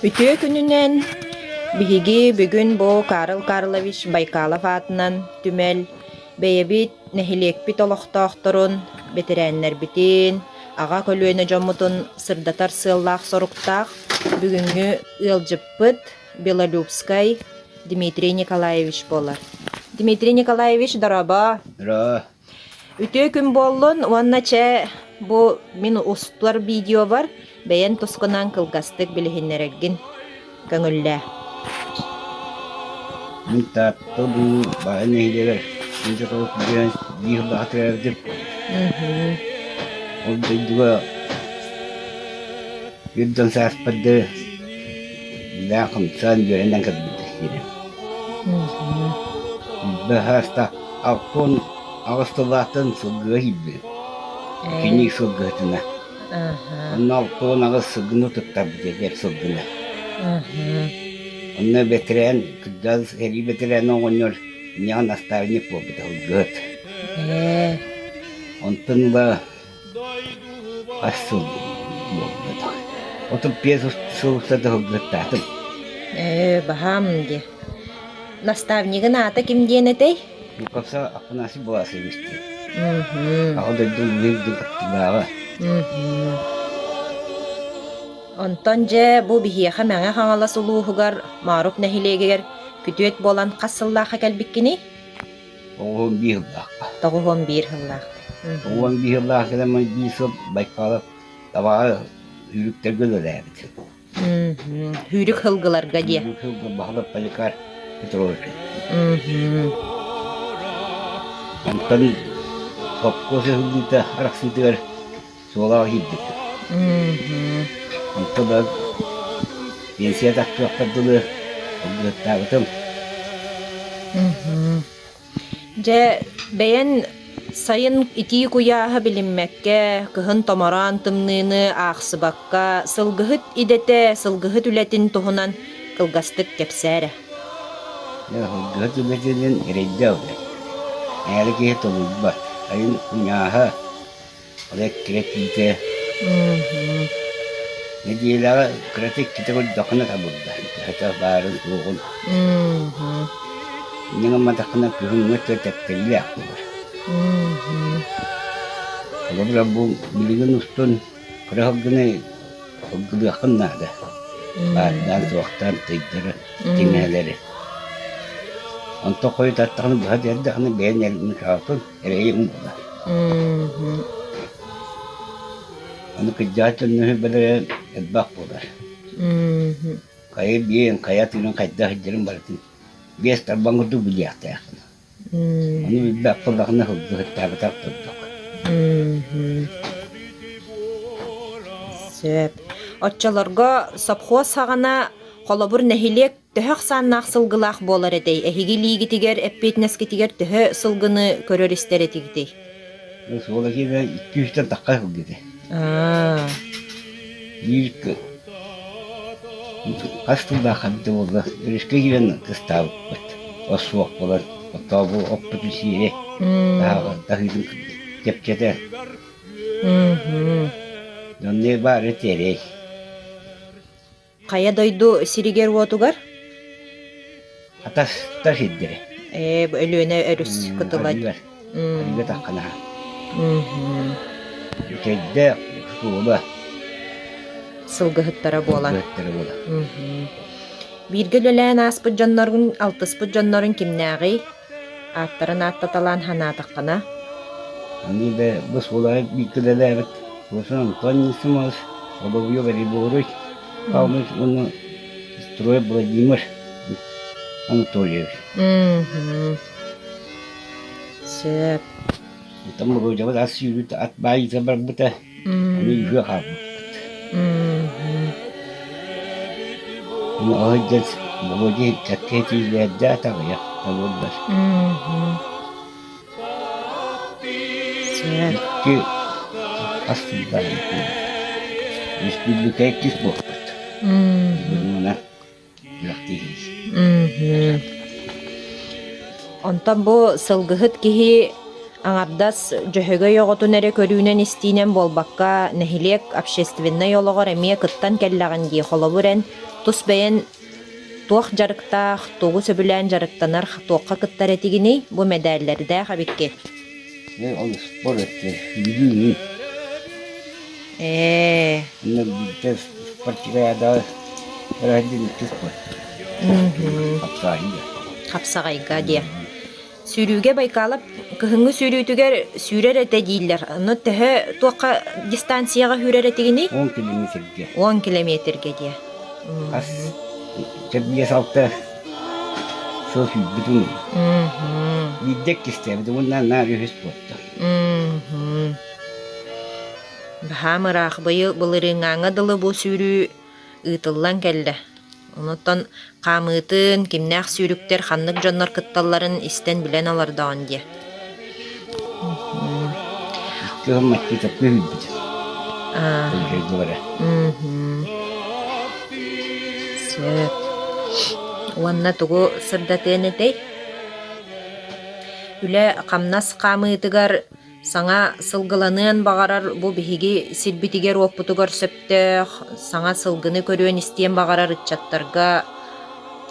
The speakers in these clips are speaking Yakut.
Үтүө күнүнэн! Биһиги бүгүн бу Карл Карлович Байкалов аатынан түмэл бэйэбит нэһилиэкпит олохтоохторун, бэтэрээннэрбитин, аҕа көлүөнэ дьоммутун сырдатар сыаллаах-соруктаах бүгүҥҥү ыалдьыппыт Белолюбскай Дмитрий Николаевич буолар. Дмитрий Николаевич, дорообо! Дорообо! Үтүө күн буоллун уонна чэ бу мин устар видеобар бэйэн тускунан кылгастык билиһиннэрэргин көҥүллээ. Мин Таатта улууһун Баайа нэһилиэгэр Инжеков диэн биир сыллаах төрөөбүтүм. Ол дойдуга биир дьон сааспар дылы үлэлээн-хамсаан үөрэнэн кэлбитэ киирэн. Быһааста 68 сыллаахтан сылгыга киирбитим. Кини сылгыһытына. Онно 68 сылгыны туттарбыт эдэр сылгыны. Онно бэтэрээн, кырдьаҕас сэрии бэтэрээнэ оҕонньор инньэҕэ наставник буолбута сылгыһыт. Онтон ыла Хас сыл буолбата. 35 сыл устата сылгыһыттаатым. Ээ, баһаам дии. Наставнигын аата ким диэн этэй? Луковцев Афанасий Власович диэн. Аҕа дойду Улуу кыттыылааҕа. Онтон дьэ бу биһиэхэ Мэҥэ Хаҥалас улууһугар Моорук нэһилиэгигэр күтүөт буолан хас сыллаахха кэлбиккиний? 91 сыллаахха. 91 сыллаах. 91 сыллаах кэлэн биир сыл Байкалов табаҕа сүүрүктэргэ үлэлээбит. Сүүрүк сылгыларга диэ. Сүүрүк сылгы баһылык Поликар Петрович. Онтон сопхуос ыһыллыыта арахсыытыгар суолаҕа киирбит. Онтон да пенсия тахсыахпар дылы сылгыһыттаабытым. Дьэ, бэйэн сайын итии куйааһы билиммэккэ, кыһын томороон тымныыны аахсыбакка, сылгыһыт идэтэ, сылгыһыт үлэтин туһунан кылгастык кэпсээ эрэ. Дьэ, сылгыһыт үлэтинэн эрэйдээх үлэ. Ээри киһи толуйбат. Сайын куйааһа, Ол эккирэ түүтэ нэдиэлэҕэ кыратык иккитэ көрдөххүнэ табыллар, төһөтө баарын-суоҕун. Инньэ гымматаххына күһүҥҥү өттө тэптэриилээх буолар. Холобура бу билигин устун кыра сылгыны сылгылыаххын наада. Баардаан-суохтаан тыйдары, тиҥэһэлэри. Онтон хойутаттаҕына быһа биэрдэххинэ бэйэҥ эргин саҕатын эрэйиҥ буолар. Аны кырдьаҕас дьоннору бэлэрэ элбэх буолар. Хайа биэйэн, хайа атыырын хайдах сылдьарын барытын биэс тарбаҥ курдук билиэхтээххин. Ону билбэт буоллаххына сылгыһыттаабатах курдук. Сөп. Оччолорго сопхуос саҕана холобур нэһилиэк Төһө ахсааннаах сылгылаах буолар этэй? Эһиги илиигитигэр, эппиэтинэскитигэр төһө сылгыны көрөр-истэр этигитий? Суола киирэ икки үстэн тахха сылгы этэ. Биир хас тыллаах эбитэ буолла, өрүскэ киирэн кыстаабыппыт. Ос суох буолан, оттообу оппутун сиэри, таһыытын чэпчэтэ. Онно баар этэрэй. Хайа дойду сиригэр-уотугар? Атастар сирдэрэ. Ээ, бу Өлүөнэ өрүс кытыла. Арыгар. Арыгы тахханаһа. Үчэйдээх суола. Сылгыһыттара буолан. Сылгыһыттара буолан. Бииргэ үлэлээн ааспыт дьоннорун, алтыспыт дьоннорун кимнээҕий? Ааттарын ааттаталаан санаатаххына? Аны да бу суолаҕа бииргэ үлэлээбит Руслан Антон Нисимович, Соловьев Регорий Павлович уонна Строев Владимир Анатольевич. Сөп. Онтон Володябыт ас сүүрүүтэ ат баайыыта барбыта, аны үһүө хаалбыппыт. Ону аһыйдас Володя кэккэ этиилэрдээх аҕыйах табыллар. Икки хас сыллаах Республика иккис буолбут. Бүгүн Онтон бу сылгыһыт киһи Аҥардас Дьөһөгөй оҕотун эрэ көрүүнэн-истиинэн буолбакка, нэһилиэк общественнай олоҕор эмиэ кыттан кэллэҕин дии. Холобур, эн тус бэйэн туох дьарыктаах, тугу сөбүлээн дьарыктанар, туохха кыттар этигиний? Бу мэдээллэрдээх эбиккит. Ээ, ол спорт өттө сүүрүү Ээ. Онно биирдэ спортивная ради спорт. Хапсаайга. Хапсаҕайга диэ. Сүүрүүгэ Байкалап кыһыҥҥы сүүрүүтүгэр сүүрэр этэ дииллэр. Ону төһө туохха дистанцияҕа сүүрэр этигиний? 10 километргэ. 10 километргэ диэ. Хас 5-6 сыл сүүрбүтүм. Биирдэ иккистээбит уонна наар үһүс буолта. Баһаам ыраах быйыл былырыыҥҥааҥҥа дылы бу сүүрүү ыытыллан кэллэ. Онуттан хаамыытын, кимнээх сүүрүктэр, ханнык дьоннор кытталларын истэн-билэн олордоҕун диэ. Кыһын маччыытапка үүрбүт. Сөп. Уонна тугу сырдатыан этэй? Үлэ-хамнас хаамыытыгар Саҥа сылгыланыан баҕарар бу биһиги сирбитигэр-уоппутугар сөптөөх, саҥа сылгыны көрүөн-истиэн баҕарар ыччаттарга,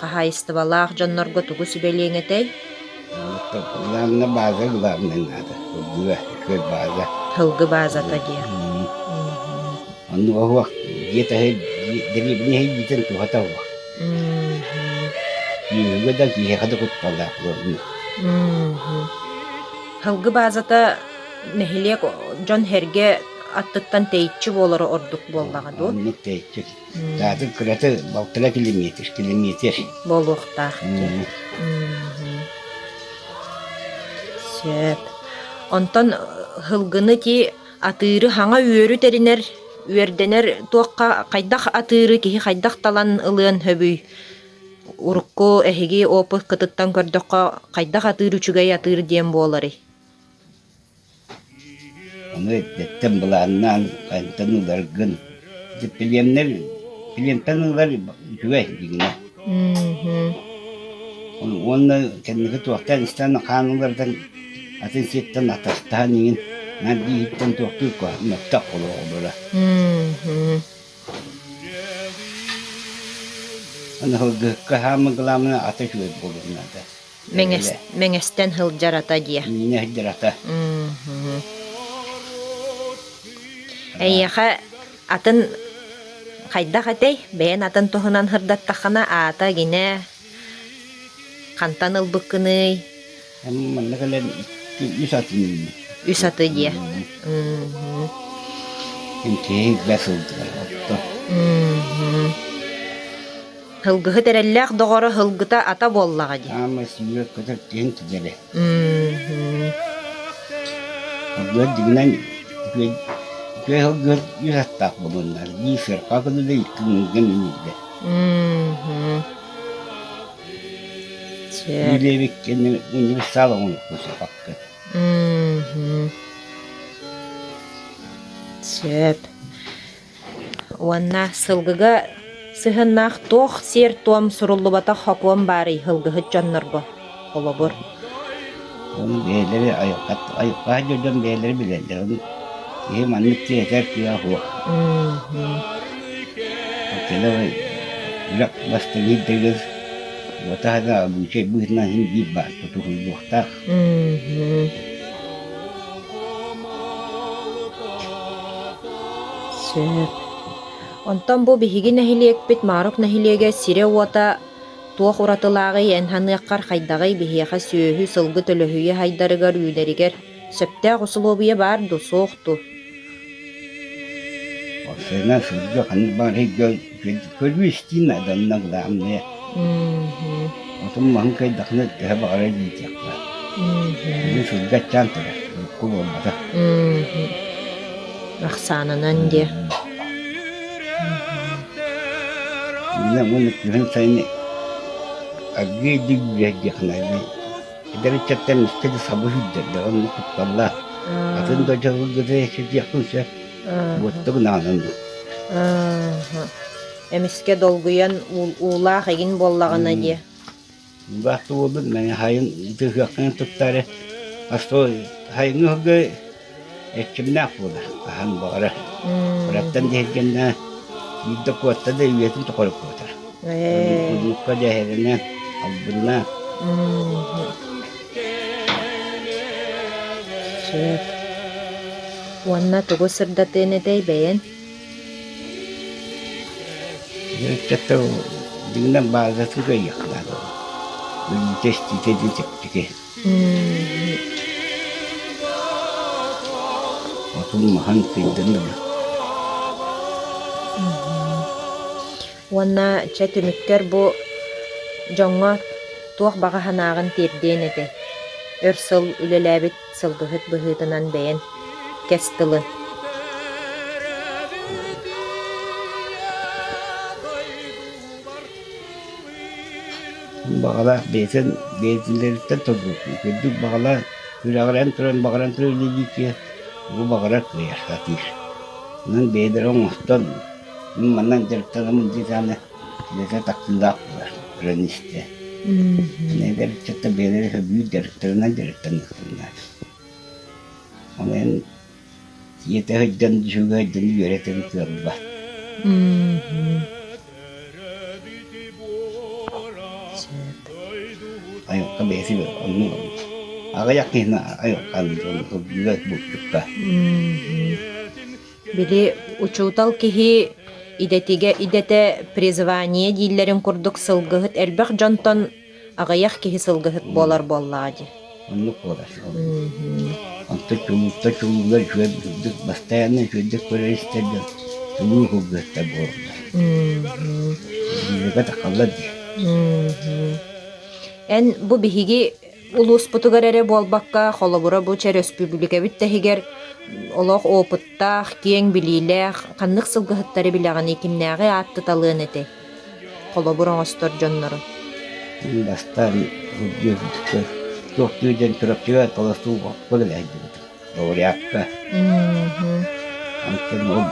хаһаайыстыбалаах дьоннорго тугу сүбэлиэҥ этэй? Главное база главное надо. Сылгыга үчүгэй база. Сылгы базата диэ. Онну оһуох дьиэ таһы дэриэбинэ иһийбитин туһата оһуох. Сүөһүгэ да киһиэхэ да кутталлаах буолуо. Сылгы базата нэһилиэк дьон-сэргэ аттыттан тэйиччи буолара ордук буоллаҕа дуо? Оннук тэйиччи. Таатын кырата балтара километр, километр. Буолуохтаах дии. Сөп. Онтон сылгыны ти атыыры хаҥа үөрү тэринэр, үөрдэнэр туохха хайдах атыыры киһи хайдах талан ылыан сөбүй? Урукку эһиги опыткытыттан көрдөххө, хайдах атыыр үчүгэй атыыр диэн буоларый? Ону эрдэттэн былааннаан хантан ыларгын ити племнэр племтэн ылар үчүгэй дьиҥинэ. Уонна кэнники туохтан истэн хаан ылардан атын сиртэн атастаһан иҥин наар бииһиттэн туохтуур мөттөх олоҕолоро. Аны сылгыһыкка хаамыы главное ата үчүгэй буолуон наада. Мэҥэстэн сылдьар ата диэ. Миинэ сылдьар ата. Эйиэхэ атын хайдах этэй? Бэйэн атын туһунан сырдаттаххына аата гинэ хантан ылбыккыный? Манна кэлэн үс атын Үс аты диэ. Киһи бэс сылдьар отто. Сылгыһыт эрэллээх доҕоро сылгыта ата буоллаҕа дии. Аама сүүрэр көтөр киһин түгэри. Сылгыһыт дьиҥинэн үчүгэй үчүгэй сылгыһыт үс аттаах буолуннар. Биир сыарҕа көлүлэ, икки миҥҥэ минньиллэр. Билиэбиккин универсал оҥоруохпун сапаккын. Сөп. Уонна сылгыга сыһыаннаах туох сиэр-туом суруллубатах сокуон баарый сылгыһыт дьоннорго? Холобур. Ону бэйэлэри айылҕа дьон бэйэлэри билэллэр. Ону киһи маннык тиэтэр кыаҕа суох. Кэлэ үрэх бастыҥ ирдэгэр уотаһыга обычай быһыытынан син биир баар тутуһуллуохтаах. Сөп. Онтон бу биһиги нэһилиэкпит Маарук нэһилиэгэ сирэ-уота туох уратылааҕый эн саныаххар хайдаҕый биһиэхэ сүөһү, сылгы төлөһүйэ хайдарыгар үүнэригэр сөптөөх усулуобуйа баар дуу, суох дуу? Уопсайынан сылгы ханнык баҕар сиргэ көрүү-истии наада онно главное. Отун маһын кыайдаххына төһө баҕарар иитиэххэ. Бүгүн сылгы аччаан турар, урукку буолбатах. Ахсаанынан диэ. Инньэ уонна күһүн сайын аргыый дии диэххинэ Эдэр ыччаттар эмискэ да сабы сүүрдэллэр, онно кутталлаах. Атын да дьаллыгы сирдиэххин сөп. Буоттук наанан. Эмискэ долгуйан уулаах игин буоллаҕына диэ. Уулаах да буолбут, мэҥэ хайын тыһыаххын туттаары. Постой, сайыҥҥы ыһыгы эрчимнээх буолар, хаһан баҕарар. Кыраттан дэһиргэннэ биирдэ куотта да үйэтин тухары куотар. Кудуукка дэһэринэ, албынна. Сөп. Уонна тугу сырдатыан этэй бэйэн? Ыччаттар дьиҥинэн баазатын кыайыахха наада. Өлүүтэ-эстиитэ диэн чэпчэки. Отун маһын кыйдын да Уонна чэ түмүккэр бу дьоҥҥо туох баҕа санааҕын тиэрдиэн этэй? Өр сыл үлэлээбит сылгыһыт быһыытынан бэйэн кэс тылын. Баҕалаах бэйэтин бэйэтилэриттэн толкуйдуур. Үрдүк баҕалаах сүрэҕирэн туран баҕаран туран үлэлиир киһи тугу баҕарар кыайар сатыыр. Онон бэйэлэрэ оҥостон мин манан дьарыктанабын дии санаан үлэтэ тахсыылаах буолар көрөн истэ. Эдэр ыччаттар бэйэлэрэ сөбүлүүр дьарыктарынан дьарыктаныахтарын наада. Ол иһин Ийэтэ сылдьан үчүгэй сылдьан үөрэтэн кыаллыбат. Айылҕа бэйэтэ оннук аҕыйах киһини айылҕан сылдьыбат булчукка. Били учуутал киһи идэтигэ идэтэ призвание дииллэрин курдук сылгыһыт элбэх дьонтон аҕыйах киһи сылгыһыт буолар буоллаҕа дии. Оннук буолар. Онтон чулууттан чулуулар үчүгэй бастайаанна үчүгэйдик көрөр-истэр дьон чулуу сылгыһыттар буолаллар. Биһиэхэ тахаллар дии. Эн бу биһиги улууспутугар эрэ буолбакка, холобура бу чэ өрөспүүбүлүкэбит таһыгар олох опыттаах, киэҥ билиилээх ханнык сылгыһыттары билэҕиний, кимнээҕи ааттаталыан этэй? Холобур оҥостор дьоннорун. Бастаан туохтуу диэн Чурапчыга толостуу үлэлээбитим лауреакка. Онтон ол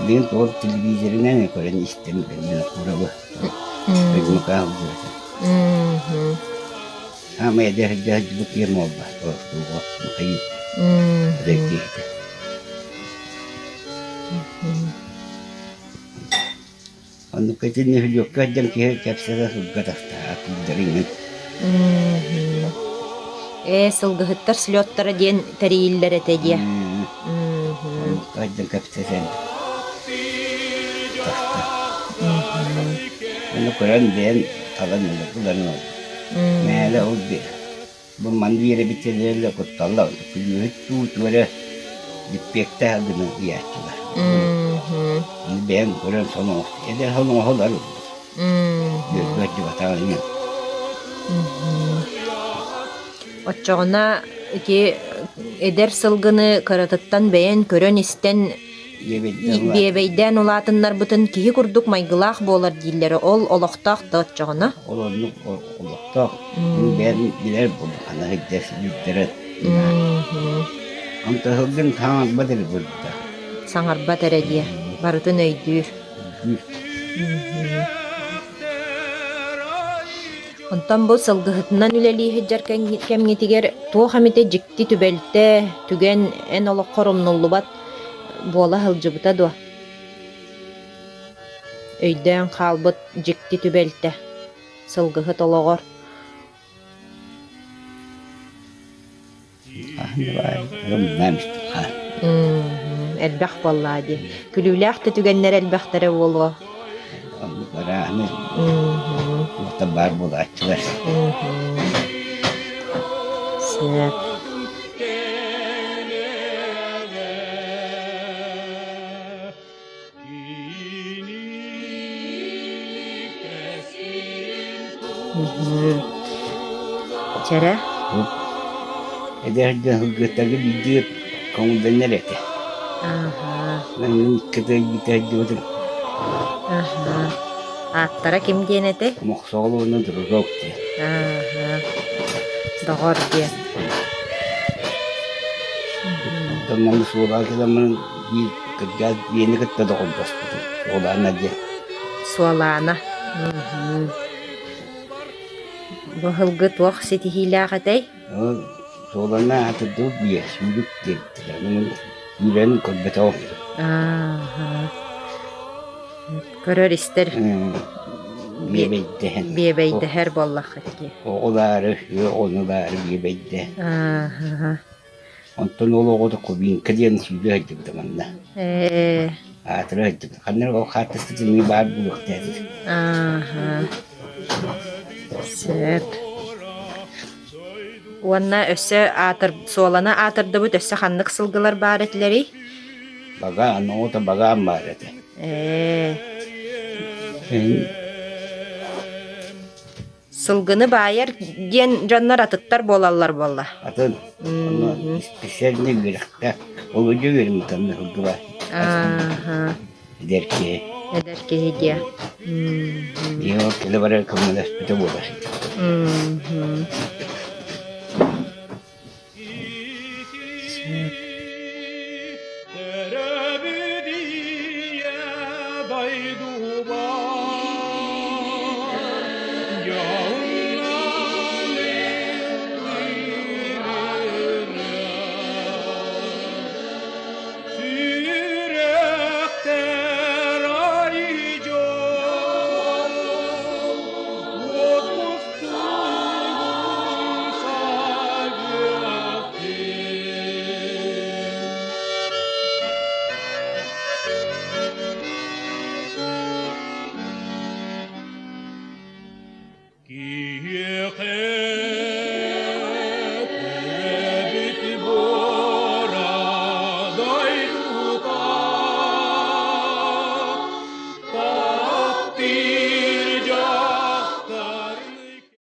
билигин ол телевизорынан көрөн истэн Винокуровы Өймөкөөн сылдьыбыта. Саамай эдэр сылдьыбыт киһи буолла толостууга Михаил эдэр киһитэ. Оннукка ити нэһилиэккэ сылдьан киһи кэпсэтэ сылга тахса атыылларыҥын. Ээ, сылгыһыттар слеттара диэн тэрийиллэр этэ диэ. Оннукка сылдьан кэпсэтэн таста. Ону көрөн бэйэн талан ылан ылбыт. Мээлэ ол Бу манна үөрэбит кутталла күлүүһүт дуу туора диппиэктээх гына ыйааччылар. Ону бэйэҥ көрөн сон эдэр сон оҥоһулар үөрбэт дьыбатаҕын иҥэн. Оччоҕуна ити эдэр сылгыны кыратыттан бэйэн көрөн-истэн Биэбэйдээн улаатыннарбытын киһи курдук майгылаах буолар дииллэрэ ол олохтоох да оччоҕуна? Ол оннук олохтоох. Бэйэм билэр буоллаххына сылдьар сылдьара. Онтон сылдьан саҥарбат эрэ буолбута. Саҥарбат эрэ диэ. Барытын өйдүүр. Онтон бу сылгыһытынан үлэлии сылдьар кэмҥитигэр туох эмитэ дьикти түбэлтэ, түгэн эн олоххор умнуллубат буола сылдьыбыта дуо? Өйдөөн хаалбыт дьикти түбэлтэ сылгыһыт олоҕор. Элбэх буоллаа дии. Күлүүлээх да түгэннэр элбэхтэрэ буолуо. Барааны баар буолааччылар. Сөп. Чэрэ? Эдэр дьон сылгыттарга биирдии көҥүллэнэр этэ. Мин иккитэ сылдьыбытым. Ааттара ким диэн этэй? Мохсоҕол уонна Дружок диэн. Доҕор диэн. Оттон манна суолаан кэлэммин биир кырдьаҕас биэни кытта доҕордоспутум. Суолаана диэн. Суолаана. Бу сылгы туох ситиһиилээх этэй? Суолана аатырдыбыт биэ сүүрүк диэбиттэрэ. Онон үүрэн көрбөтөҕүм. Ааһа. Көрөр-истэр Биэбэйдэһэн. биэбэйдэһэр буоллаххыт дии. Оҕолаары, оҕонулаары биэбэйдэ. Ааһа. Онтон ол оҕото Кубинка диэн сүүрэ сылдьыбыта манна. Ээ. Аатыра сылдьыбыта. Ханна эрэ ол хаартыскатын эмиэ баар буолуохтаах этэ. Ааһа. Сөп. Уонна өссө аатыр суоланы аатырдыбыт өссө ханнык сылгылар баар этилэрий? Багаан, оҕото багаан баар этэ. Ээ. Сылгыны баайар диэн дьоннор атыттар буолаллар буолла. Атын. Онно специальный үөрэхтээх. Ол үдү үөрэммитэ сылгы баар. Ааха. Эдэр киһи. Эдэр киһи диэ. Ийэ ол кэлэ барар көмөлөспүтэ буолар. Сөп.